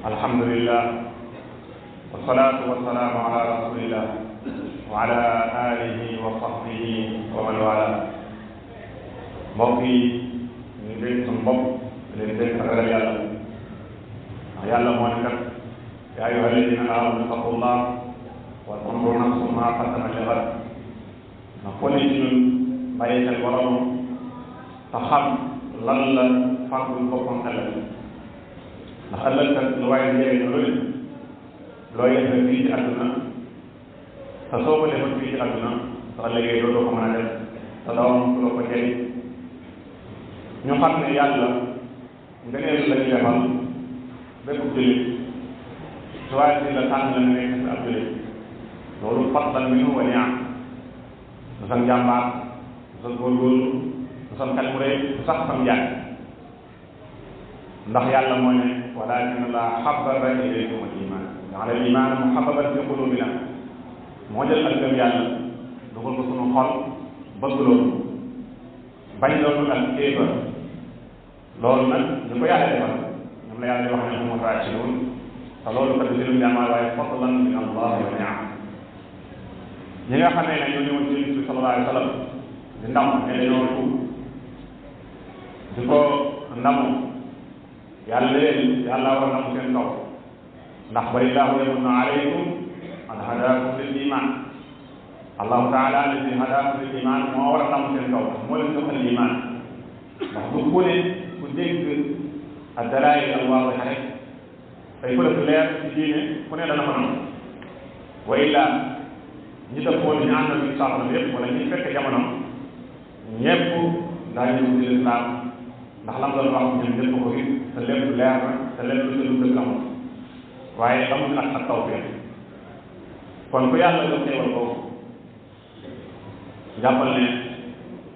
alhamdulillah wasalaatu wasalaamu ala rasulillah wa ala alihi wa sahbihi wa man wala. mbokk yi ñu ngi dégg suñu bopp leen dégg ragal yàlla ndax yàlla moo ne kat yaa ayyuha alladina amanu taqullah wa tanzur nafsum ma qaddamat li ghad na ko ne ci ñun bàyyi xel borom te xam lan la fàggul boppam ëllëg ndax ëllëg kat lu waaye njëriñ loolu loo yëg fii ci àdduna te soo ko defal fii ci àdduna te ëllëgee doo ko mën a def te doo am loo ko jëriñ. ñu xam ne yàlla ngëneel la ñu defal bépp jullit soit si la tànn la nga nekk si ab jullit loolu fadlan minhu wa ni'am du sa njàmbaar du sa góorgóorlu du sa xel mu rëy du sax sam jàng ndax yàlla moo ne walakin Allah habbaba ilaykum al-iman ja'ala al-imana muhabbaban fi qulubina moo jël ak gëm yàlla dugal ko sunu xol bëgg loolu bañ loolu ak kéefar loolu nag ñu ko yàlla defal ñoom la yàlla di wax ne humur raashidun te loolu kat du jàmmaar waaye fadlan min Allah wa ni'am. ñi nga xam ne ñoo ñëwoon ci Yonent bi sallallahu alayhi wa sallam di ndam ne dañoo tuub di ko ndamu yàlla léegi yàlla war a ndamu seen kaw ndax balillaahu yamunnu alaykum an hadaakum lil iman allahu taala alladi hadaakum lil iman moo war a ndamu seen kaw moo leen jox al iman ndax du ku ne ku dégg ak dalaayil al waadiha rek ay preuve leer ci diine ku ne dana ko nam wa illa ñi dëppoon ñu àndal ci saxam yëpp wala ñi fekk jamono ñëpp daañu dugg ci lislaam ndax lam doon wax ñun ñëpp ko gis te lépp leer na te lépp lu ci lu dëgg amul waaye amul nag ak tawfiq kon ku yàlla jox teewal boobu jàppal ne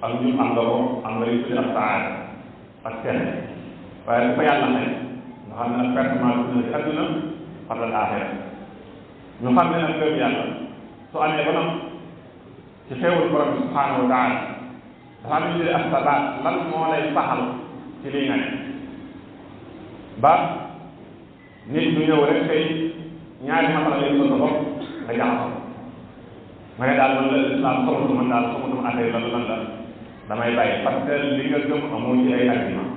ak ñun am nga ko am nga li tuddi ak saada ak texe waaye ku ko yàlla may nga xam ne ak pertement bi ci adduna xam la aaxira ñu xam ne nag gëm yàlla su amee ba nag ci xéewal borom bi subhanahu wa taala dafa am ñu ak sabaat lan moo lay saxal ci lii nga ne ba nit du ñëw rek tey ñaari masala lay sa bopp nga jaxasoo nga ne daal man la islam soxatu man daal soxatuma affaire lan lan la damay bàyyi parce que li nga gëm amoo ci ay argument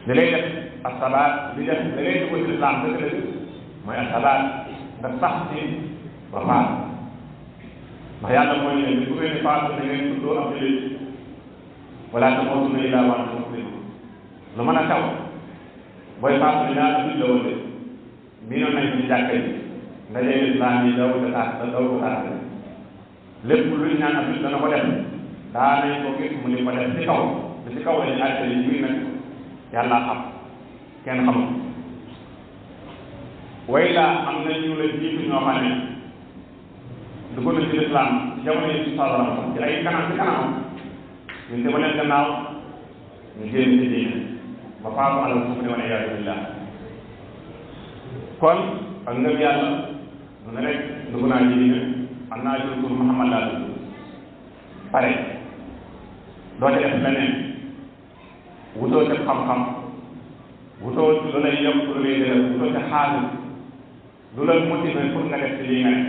li lay def asabaat li def da ngay dugg ci islam dëgg-dëgg mooy asabaat nga sax ci ba faat ndax yàlla mooy ne bu ngeen di faatu da ngeen tuddoo ab jullit wala tamuutunna illaa wa antum muslimuun lu mën a taw booy faatu ne ñaar jullit la woon de bii noonu nañ ci jàkka yi ndaje islam yi daw ko taat lépp luñ naan ab jullit dana ko def daa nañ ko gis mu ni ko def ci kaw te ci kaw lañu àtte yi bii nag yàlla xam kenn xamul way laa am na ñu la jiitu ñoo xam ne dugg na ci lislaam ci jamono yi ci sallam ci ay kanam ci kanam ñu dema leen gannaaw ñu génn ci diine ba faatu alal suuf ne wala iyaadu billah kon ak ngëm yàlla du ne rek dugg naa ci diine am naa jur tur Muhammad laa dugg pare doo ca def leneen wutoo ca xam-xam wutoo lu lay yokk lu lay dëgër wutoo ca xaalis lu la motivé pour nga def ci lii nga ne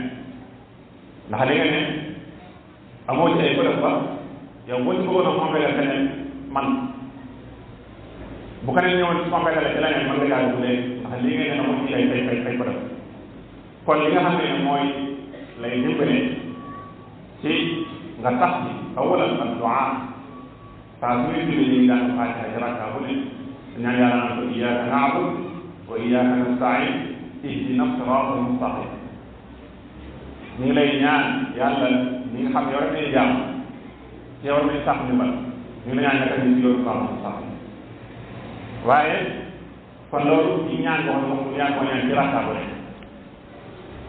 ndax li nga ne amoo ci ay bërëb ba yow boo ci bëggoon a compléter feneen man bu ko nee ñëwoon ci compléter la ci leneen mën nga jaar bu léegi ndax li nga ne amoo ci ay bërëb kon li nga xam ne mooy lay dimbale ci nga tax ci awalan ak du'a saa su ñuy julli ñu ngi daan Faatiha ci rakka bu ne ñaan yàlla naan ko iyyaaka na'budu wa iyyaaka nasta'iin ihdina siraatal mustaqiim ñu ngi lay ñaan yàlla ñi nga xam yow rek lay jaam yow rek lay sax ñu bal ñu ngi lay ñaan naka ñu ci yoonu siraatal mustaqiim waaye kon loolu ci ñaan boo xam ne yaa ko ñaan ci rakka bu ne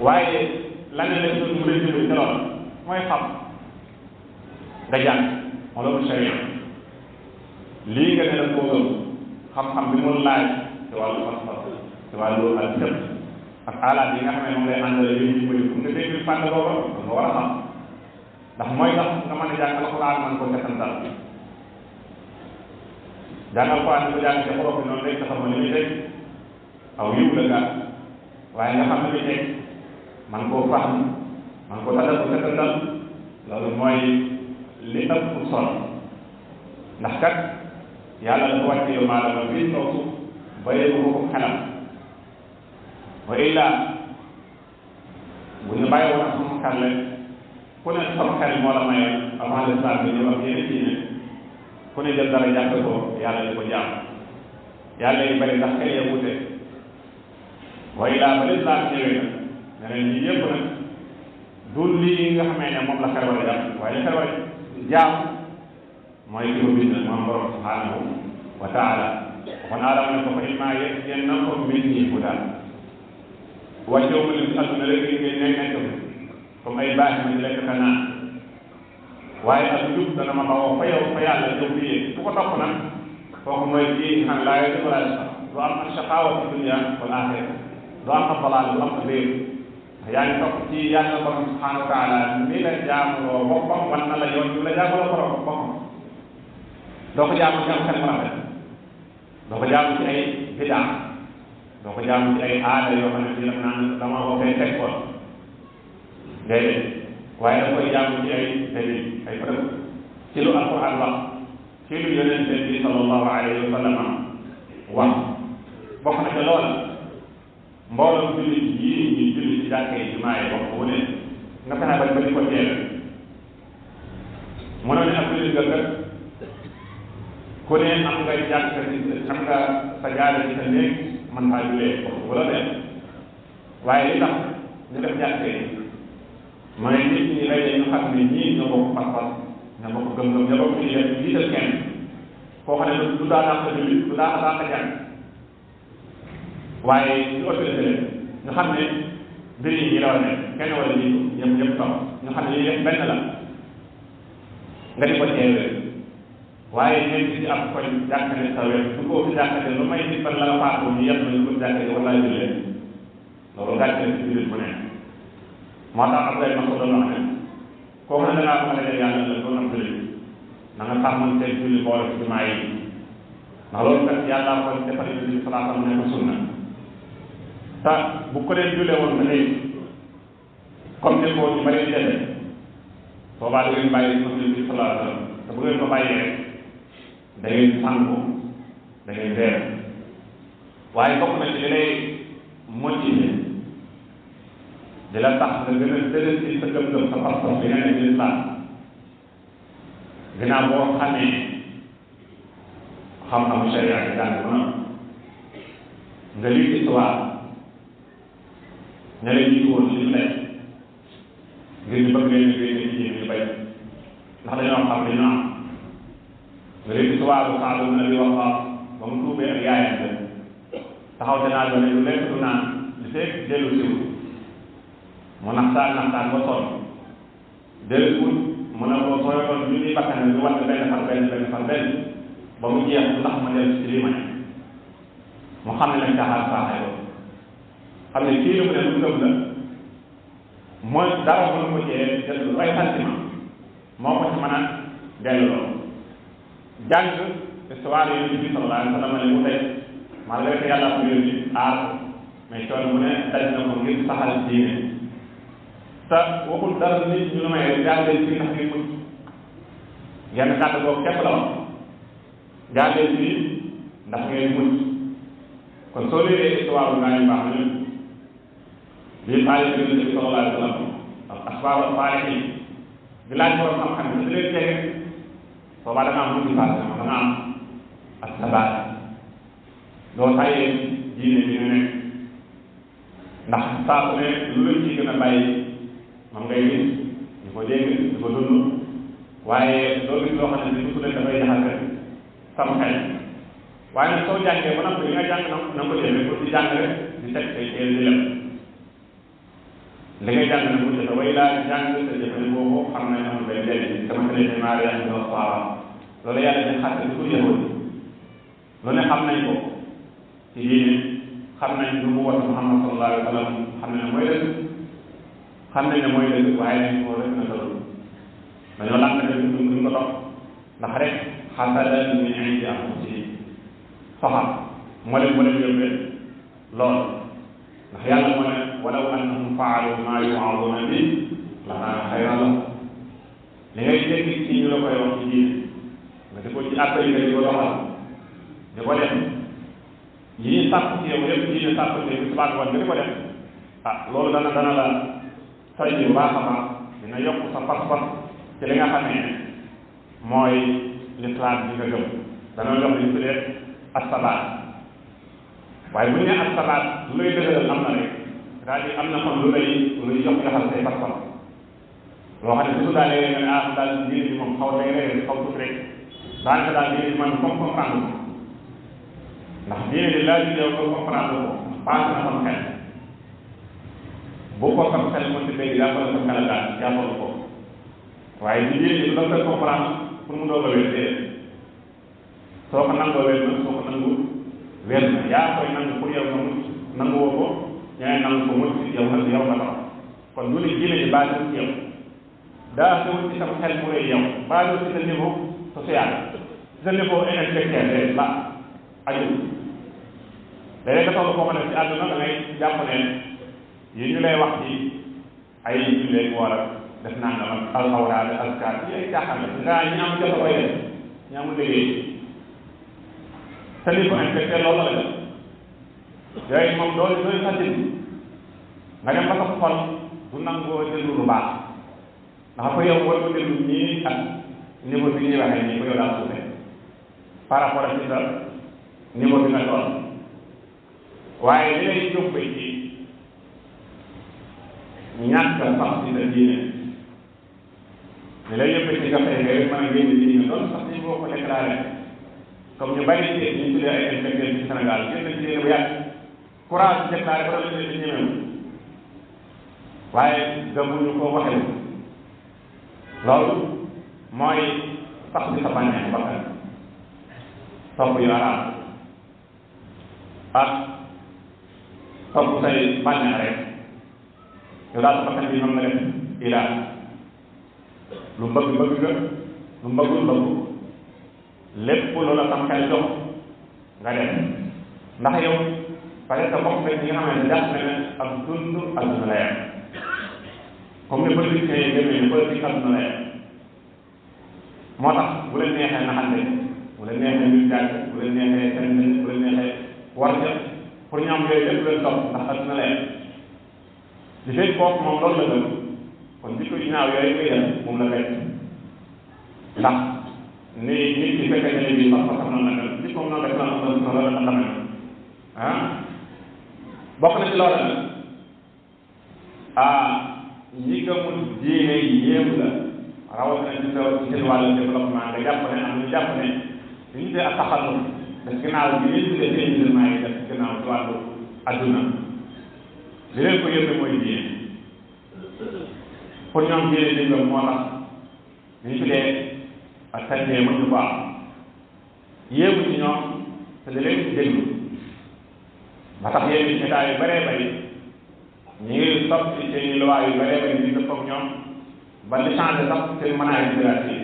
waaye lan la leen doon mu lay jëmee ci loolu mooy xam nga jàng moo loolu sharia lii nga ne la koo gëm xam-xam bi mu laaj ci wàllu pas-pas ci wàllu al fiqh ak alaat yi nga xam ne moom lay àndale yi ñu bëri nga dégg fànn booba nga war a xam ndax mooy tax nga mën a jàng alxuraan man ko setantal jàng alxuraan bi ko jàng ci xorof bi noonu rek nga xam li muy dégg aw yiw la gàtt waaye nga xam ne li nekk man koo faxam man koo tadal ko setantal loolu mooy li ëpp solo ndax kat yàlla dafa wàcce yow maadama bii kaw suuf bàyyi ko xelam wa illa bu ñu bàyyi woon ak sama xel rek ku ne sama xel moo la mayoon avant l'islam bi ñu wax yeneen ci ne ku ne jël dara jàppe ko yàlla di ko jaam yàlla yi bari ndax xel ya wute wa illa ba l'islam ñëwee nag ne leen ñi yëpp nag du lii nga xamee ne moom la xel war a jàpp waaye li xel war a jaam mooy ki ko bind moom borom subhanahu wa taala kon aadama ne ko fa immaa ya'tiyannakum minnii hudan wàccewu ma leen si àdduna rek ngeen nekk comme ay baax ma di lekk ka naan waaye ak jub dana ma bawoo fa yow fa yàlla yow bi yéen ku ko topp nag kooku mooy kii xam laa yooyu wala sax du am ak shaqaawa fi dunya wal axira du am ak dalaal du am ak réer yaa ngi topp ci yàlla borom subhanahu wa taala mi la jaamuloo boppam wan na la yoon ñu la jaamuloo borom boppam doo ko jaamu ci am xel mu rafet doo ko jaamu ci ay bidaa doo ko jaamu ci ay aada yoo xam ne ci la naan dama ko fay teg ko déedéet waaye da koy jaamu ci ay dalil ay preuve ci lu alquran wax ci lu yonente bi sallallahu alayhi wa sallam wax bokk na ca loola mbooloo jullit yii ñuy julli ci jàkka yi jumaa yi wax wu ne nga fexe ba di ko teel mënoo ne ak jullit nga kat ku ne am nga jàkk am nga sa jaare ci sa néeg man faa julee wala dem waaye li tax ñu def jàkk yi mooy nit ñi lay ñu xam ne ñii ñoo bokk pas-pas ñoo bokk gëm-gëm ñoo bokk ci def jiital kenn koo xam ne du daa dàq jullit du daa dàq jàng waaye ñu autorisé leen ñu xam ne mbir yi ñi la war a nekk kenn wala jiitu ñëpp ñëpp topp ñu xam ne lii def benn la nga di ko teewee waaye ñeen ci ab koñ jàkkale sa wet du ko fi jàkkale lu may nit fan la nga faatoo ñu yem nañu ko jàkkale wala jullee loolu gàcce ci jullit bu nekk moo tax ab lay ma ko doon wax ne koo xam ne dangaa ko xale yàlla la doon am jullit na nga sàmmoon seen julli boole ci jumaa yi ndax loolu kat yàlla ko defal yonent bi sallallahu alayhi wa sallam ne ko sunna te bu ko dee jullee woon ba léegi comme ni ko ñu bari di defee boobaa da ngeen bàyyi yonent bi sallallahu alayhi wa sallam te bu ngeen ko bàyyee rek da ngeen sànku da ngeen reer waaye bokk na ci li lay motivé di la tax nga gën a dëgër ci sa gëm-gëm sa pas-pas bi nga ne ci lislaam ginnaaw boo xamee xam-xamu sharia bi jàng ko na nga lii histoire ña leen jiitu woon li ñu nekk ngir ñu bëgg leen génne ci ñu bay ndax dañoo xam li ñu am nga lii histoire bu Saad ibn Abi Waqqaas ba mu tuubee ak yaayam de taxaw te naa doone lu lekk du naan li fekk dellu siw mu naxtaan ba sonn delluwul mu ne ko sooy doon ñu ni bakkan ñu watt benn par benn ba mu jeex ndax ma dellu ci lii ma ne mu xam ne lañ taxaar saaxay loolu xam ne kii lu mu ne lu gëm la mooy dara mënu ko cee jël lu ay sentiment moo ko ci mën a dellu loolu jàng histoire yi bi sallallahu alayhi wa sallam ne mu tey malgré que yàlla ko yónni aar mais coono mu ne daj na ko ngir saxal diine te waxul dara nit ñu may jàngee ci ndax ngir mucc yenn kàddu boobu képp la wax jàngee ci ndax ngeen mucc kon soo léegee histoire ngaa ñu baax na bii xaalis bi nabi sallallahu alayhi wa sallam ak asbaabu saalihin di laaj borom xam-xam ne di leen tege boobaa da nga am motivation da nga am ak sabaat doo tàyyee diine bi nga nekk ndax saa su ne lu leen ci gën a bàyyi moom ngay gis di ko dégg di ko dund waaye doo gis loo xam ne ni su leen dafay jaxase sam xel waaye nag soo jàngee ba noppi li nga jàng na ko jëlee pour di jàng rek di teg ay teel di lem li ngay jàng na ko jëfe way laa jàng sa jëfandikoo ko xam nañ amul benn njëriñ sama tene maari yaa ngi saaba loolu yàlla di xatte di ko yëwoon lu ne xam nañ ko ci diine xam nañ lu mu wat Muhammad sallallahu alayhi wa sallam xam nañ ne mooy dëgg xam nañ ne mooy dëgg waaye nañ ko rek na solo dañoo lànk ne duñ ko topp ndax rek xasada min indi anfusihim soxam moo leen yóbbee lool ndax yàlla moo ne walaw annahum faalu maa yu'aduuna bi lakaana xayran lahum li ngay dégg ci ñu la koy wax ci diine nga di ko ci appel nga di ko doxal di ko def yi ñu sàpp ci yow yëpp yi ñu sàpp ci yow subaat woon nga di ko def loolu dana la soy bu baax a baax dina yokk sa pas-pas ci li nga xam ne mooy lislaam bi nga gëm dana jox li ñu tuddee as-sabaat waaye bu ñu nee as-sabaat lu lay dëgëral am na rek c'est-à-dire am na kon lu lay yokk yaxal say pas-pas loo xam ne surtout daal léegi nga ne daal diine bi moom xaw day réer xaw tuuti rek daanaka daal diine bi man comme comprendre ko ndax diine bi laaj bi yow ko comprendre ko paase na sama xel boo ko sam xel mo ci dégg daa ko sa xel daal jàppal ko waaye di diine bi da koy comprendre pour mu doog a wér déedéet soo ko nangoo wér na soo ko nangu wér na yaa koy nangu pour yow nga mucc nangu woo ko ñeneen nangu ko mucc yow nga tax kon lu ne diine bi basé ci yow daa ñëw ci sama xel mu rëy yow basé ci sa niveau social ci sa niveau intellectuel la aju léegi nga toll foo ko ne ci àdduna da ngay jàpp ne yi ñu lay wax ci ay jullee wala def naa nga man alxawraad askar yi ay jaaxal la ngaa ñi am jot a koy def ñi amul liggéey sa niveau intellectuel loolu la def yooyu moom doolu sa jënd nga dem ba sa xol du nangoo déglu lu baax ndax ko yow war ko déglu ñii ak niveau bi ñuy waxee ñii ko yow daal suufe par rapport ak ci sa niveau bi nga toll waaye li lay yóbbu ci ñàkk sax ci sa diine li lay yóbbu ci nga fay rek mën a génn diine loolu sax ni boo ko déclaré comme ñu bari ci ñu tuddee ay inspecteurs ci Sénégal génn ci diine bu yàgg courage déclaré ba doon leen ñemewu waaye gëmuñu ko waxewu loolu mooy sax ci sa bànneex bakkan topp yu araam ak topp say bànneex rek yow daal sa bakkan bi moom nga def ilaa lu bëgg bëgg nga lu bëggul bëgg lépp loola sam xel jox nga def ndax yow parce que bokk nga ci nga xam ne jàpp ne ak dund adduna la yem comme ne politique yi gëmee ne politique adduna la yem moo tax bu leen neexee naxante bu leen neexee ñu jàng bu leen neexee seen bu leen neexee war ja pour ñoom yooyu lépp leen topp ndax adduna la yem li fekk kooku moom loolu la gëm kon jikko yu ñaaw yooyu koy def moom la fekk ndax ni nit ki fekkee ne bii sax sax noonu la mel nit moom noonu rek la mel ah bokk na ci loolu nag ñi gëmul diine yéem la rawatina ci seen wàllu développement nga jàpp ne am ñu jàpp ne li ñu tuddee ak taxallu def ginnaaw bi ñu tuddee seen musulman yi def ginnaaw ci wàllu adduna li leen ko yëppee mooy diine pour ñoom diine di gëm moo tax li ñu tuddee ak tànnee mënuñu ko am yéemu ci ñoom te da leen ci déglu ba tax yéen ci état yu bëree bëri ñu ngi topp ci seen i loi yu bëree bëri ñu dëppoo ak ñoom ba li changé sax seen management yi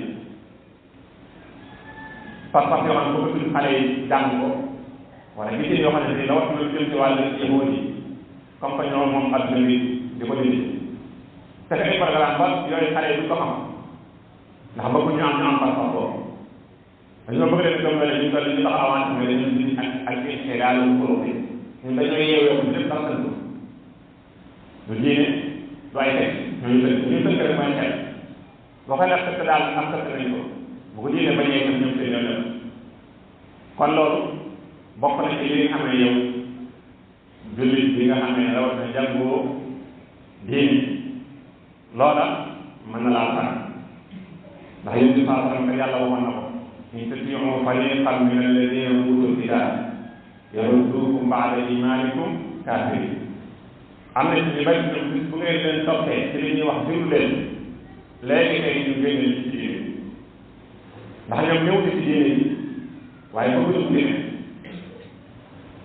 pas-pas yoo xam ne bëgg tudd xale yi jàng ko wala gis yoo xam ne la wax lu jëm ci wàllu yahuud yi comme que ñoom moom adduna bi di ko dindi te ay programme ba yooyu xale yi du ko xam ndax bëgg ñu am pas-pas boobu dañoo bëgg leen gëm ne ñu toll ñu tax avancé mais dañu dindi ak xëy daal lu ko ñun dañoo yeewee ko lépp sax sëñ du diine du ay teg ñu tënk rek mooy xel boo koy def fekk daal am fekk nañ ko bu ko diine bañee ko ñoom seen yoon kon loolu bokk na ci li nga xam ne yow jullit bi nga xam ne rawat na jàngoo diine loola mën na laa sax ndax yéen di saa sallam yàlla waxoon na ko in tutii'u fariqan min alladina utul kitaab yarudduukum ba'da imaanikum kaafiriin am na ci ñu bari ñoom bis bu ngeen leen toppee ci li ñuy wax déglu leen léegi kay ñu génne ci diine ndax ñoom ñëw ci diine yi waaye bëgguñu diine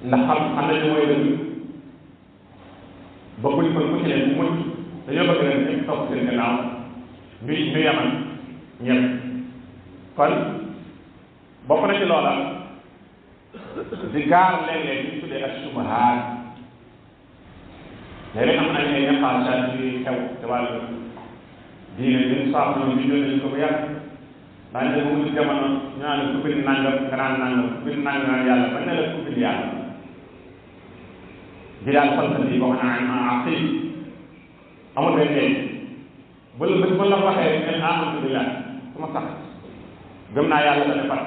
ndax xam nañu mooy dëgg bëgguñ kon ku ci leen bu mucc dañoo bëgg leen ñëpp topp seen gannaaw ñu yaman ñëpp kon bokk na ci loola di gaar léeg-léeg ñu tuddee ak subahaat léeg-léeg am nañ ay naqaashaat yu xew te wàllu diine ñun saaf noonu ñu nañ ko bu yàgg daañu ne mu jamono ñu naan ku bind nangam nga naan nangam ku bind nangam naan yàlla bañ ne la ku bind yàlla di daal falsafie boo xam ne aqil amul benn léegi bu la waxee ne alhamdulilah su ma sax gëm naa yàlla dana fat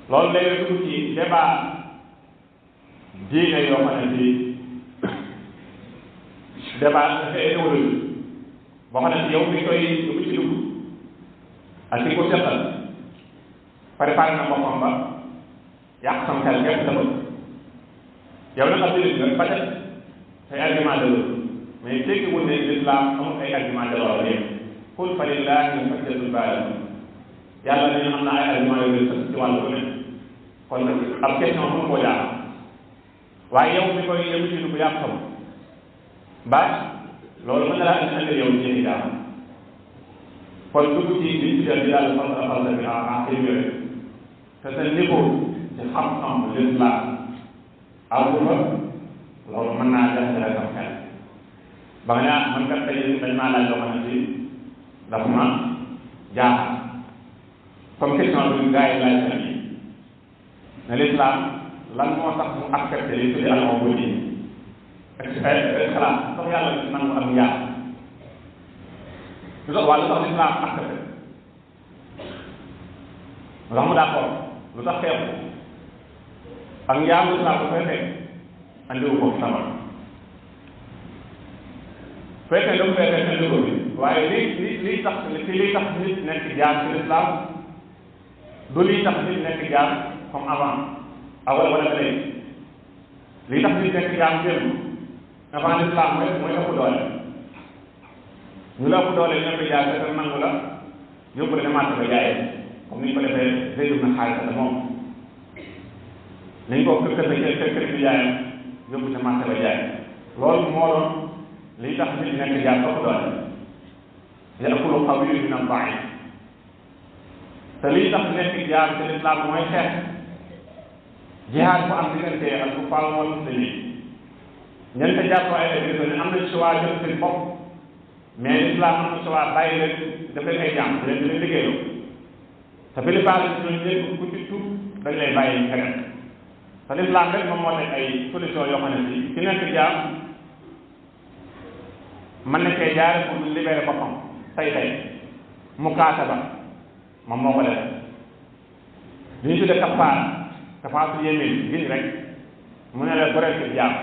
loolu léegi dugg ci débat diine yoo xam ne ci débat idéologie boo xam ne ci yow mi koy dugg ci dugg ak ki ko seqal préparé na boppam ba yàq sam xel képp la bëgg yow nag ab jullit nga peut-être say argument de loolu mais tekkiwul ne l'islam amul ay argument de loolu yëpp qul fa lillahi hujjatul baligha yàlla ne am na ay argument yooyu sax ci wàllu ne kon ab question mënu koo jaar waaye yow mi koy yëngu ci dugg yàq xam ba loolu mën na laa indi yow ci jaar kon dugg ci li ñu tuddee di daal falsafa bi ah yooyu te sa niveau ci xam-xam l'islam àggu fa loolu mën naa jaxase sam xel ba nga ne man kat tey dañ maa laaj loo xam ne ci dafa ma jaaxal comme question bi gars yi laaj na ne l'islam lan moo tax mu accepté li tuddee al-ubudiyya xalaat sax yàlla nangu ak njaam lu tax waa lu tax l'islam accepté lu tax mu d'accord lu tax xeexu ak njaam l'islam bu koy fekk andiwu ko sama fekkee lu mu fekkee andi ko bi waaye li tax nit nekk jaam ci l'islam du lii tax nit nekk jaam comme avant awal wala ba léegi lii tax nit nekk jaam démb avant l'islam mooy ëpp doole ñu la ëpp doole ñoo ko jaay fekk nangu la yóbbu la ne màtt ba jaayee comme ni ñu ko defee Zayd ibn Haarisa moom nañ ko kër bi jaayam yóbbu ne màtt ba jaay loolu moo doon lii tax nit nekk jaam ëpp doole ya'kulu qawiyyu min ad-da'if te lii tax nekk jaam ci l'islam mooy xeex jihaad bu am diggante ak bu faal wal muslimin ñen te jàpp ay agriculteurs ne am nañ choix jël seen bopp mais l'islam am na choix bàyyi leen daf leen ay jaam di leen liggéeyoo te bi li baax ñooñu leen ku ci tuub dañ lay bàyyi nga dem te l'islam rek moom moo nekk ay solution yoo xam ne si ki nekk jaam mën na cee jaare pour libérer boppam tey mukaataba moom moo ko def li ñu tuddee kafaaratu yémin gin rek mu ne la goreel ci jaam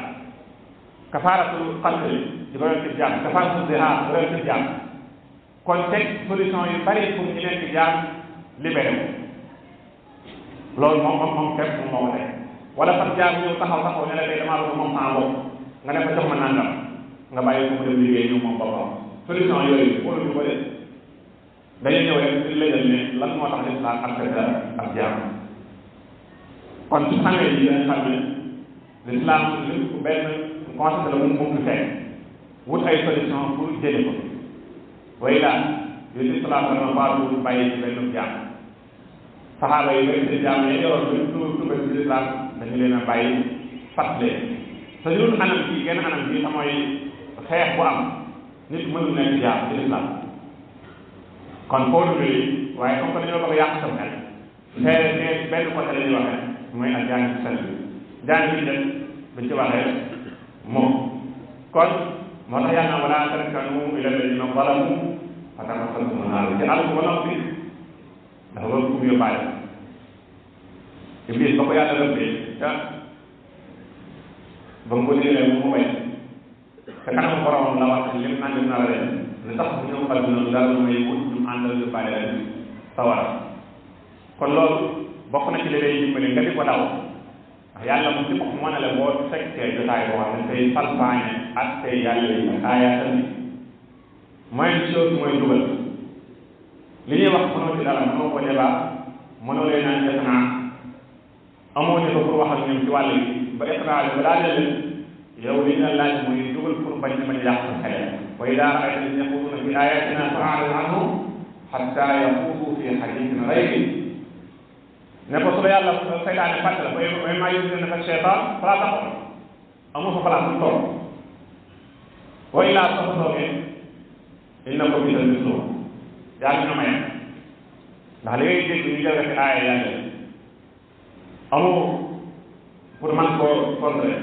kafaaratu qatl di goreel ci jaam kafaaratu zihaar goreel ci jaam kon teg solution yu bari pour ñu nekk jaam libéré ko loolu moom képp moom moo ko def wala sax jaam ñëw taxaw ne la tey damaa bëgg moom sama bopp nga ne ko jox ma nangam nga bàyyi ko mu dem liggéey ñëw moom boppam solution yooyu wóolu ñu ko def dañuy ñëw rek di lëjal ne lan moo tax l'islam accepté ak jaam kon su xamee yi dañ xam ne l'islam lépp benn concept la mu fekk wut ay solution pour jële ko way laa yooyu si salaam sallam faatu bàyyi ci benn jaam saxaaba yi bëri si jaam yi yoroon ba tuubal ci l'islam dañu leen a bàyyi fat leen te ñun anam bii genn anam bii mooy xeex bu am nit mënul nekk jaam ci l'islam kon foofu bi waaye comme que dañoo bëgg a yàq sam xel xëy ne benn côté la ñuy waxee mooy ak jàng ci xel jàng bi dem buñ ci waxee moom kon moo tax yàlla na wala tarkanu ila alladina zalamu fa tamassahum naar ci àll ba noppi dafa war kum yóbbaale Iblis ba ko yàlla rëbbee te ba mu ko digalee mu bañ te kanam borom la wax lim naan lim na la leen li tax bu ñëw àdduna dara may wut ñu àndal yóbbaale leen sawara kon loolu bokk na ci li lay dimbali nga di ko daw ndax yàlla mu ci bopp moo ne la boo fekkee jotaay boo xam ne tey salfaañe ak tey yàlla yi ak aayaatam bi mooy chose mooy dugal li ñuy wax mënoo ci dara mënoo ko débat mënoo leen naan def naa amoo ne ko pour wax ak ñoom ci wàll bi ba état bi ba daa leen yow li ñu la laaj muy dugal pour bañ a yàq sa xel wa idaa ra'ayta allaziina yaxuuduuna fii aayaatinaa fa'rid anhum hattaa yaxuuduu fii hadiisin ghayrihi ne ko su la yàlla seytaane fàtte la mooy maa yóbbu ne nag seytaan falaa taxaw amoo fa place bu toog wa illaa soo soogee inna ko gisal mislu yaa ngi ñoom ndax li ngay dégg ñu jël ci aaya yàlla amu pour man koo contrer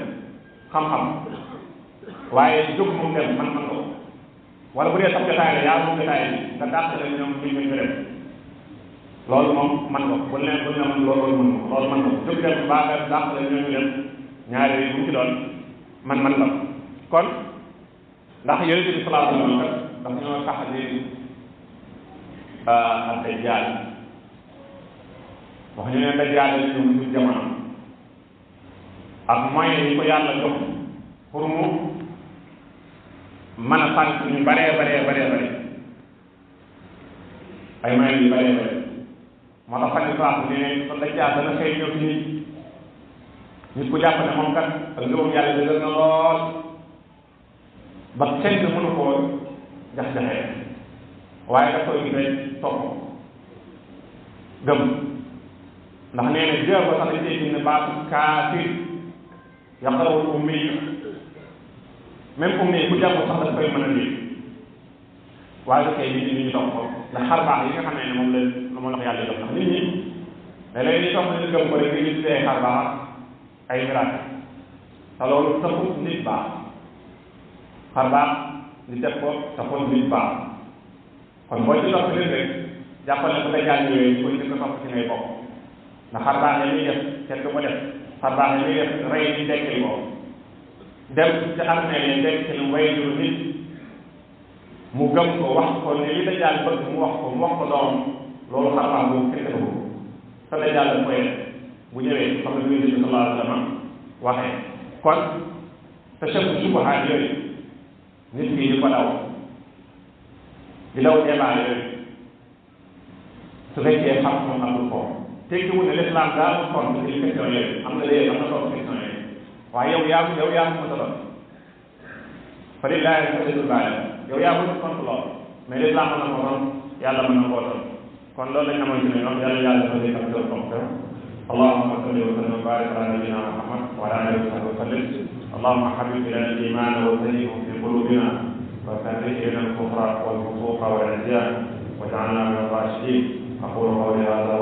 xam-xam waaye jóg moom dem man ko wala bu dee sax jotaay la yaa moom jotaay bi nga dàqale ñoom ñu def loolu moom man ko bu ne man loolu man ko jóg dem baa nga dàqale ñoom ñu def ñaari yi bu ci doon man ko kon ndax yonent bi sallallahu alayhi wa sallam kat dafa ñoo tax ni ak dajjaal wax ñu ne dajjaal la ñu ñu jamono ak moyen yi ko yàlla jox pour mu mën a fànn ñu baree ay moyen yu baree moo tax fan France ne kon dajjaal dana xëy ñëw ci nit ku jàpp ne moom kat ak ngëmam yàlla dëgër na lool ba kenn mënu koo jax-jaxee waaye daf koy gis topp gëm ndax nee na jër ba sax dañ tey gis ne baatu kaafir yaqrawul ummi yi même ummi yi ku jàpp sax dañ koy mën a lii waaye da koy nit ñi ñu topp ko ndax xar baax yi nga xam ne moom la ko yàlla jox ndax nit ñi da léegi ñu topp ñu gëm ko rek nga gis ay xar baax ay miracle te loolu taxul nit baax xar baax di def ko taxul nit baax kon boo ci topp nit rek jàppal ne bu dajjaal ñëwee ñu koy njëkk a topp ci ngay bokk ndax xar baax yi muy def kenn du ko def xar baax yi muy def rey di dekkil ko dem ci armée yi dekkil way juru nit mu gëm ko wax ko ne li dajjaal bëgg mu wax ko doom loolu xar baax boobu kenn defu ko te dajjaal la koy def bu ñëwee xam ne Yonent bi sallallahu alayhi wa sallam waxee kon te chef subahaat yooyu nit ki di ko daw débat yooyu su fekkee xam-xam amul ko tekkiwul ne l'islam daa am tontu ci question yooyu am na léegi am na tontu question yooyu waaye yow yaa ko mën a doon fa lillahi alhamdu yow yaa ko tontu lool mais l'islam mën na ko doon yàlla mën na koo doon kon loolu lañ amoon ci ne ñoom yàlla dafa lay am doon tontu اللهم صل وسلم وبارك على نبينا محمد وعلى اله وصحبه وسلم اللهم حبب الينا الايمان وزينه في قلوبنا وكره الينا الكفر والفسوق والعصيان واجعلنا من الراشدين اقول قولي هذا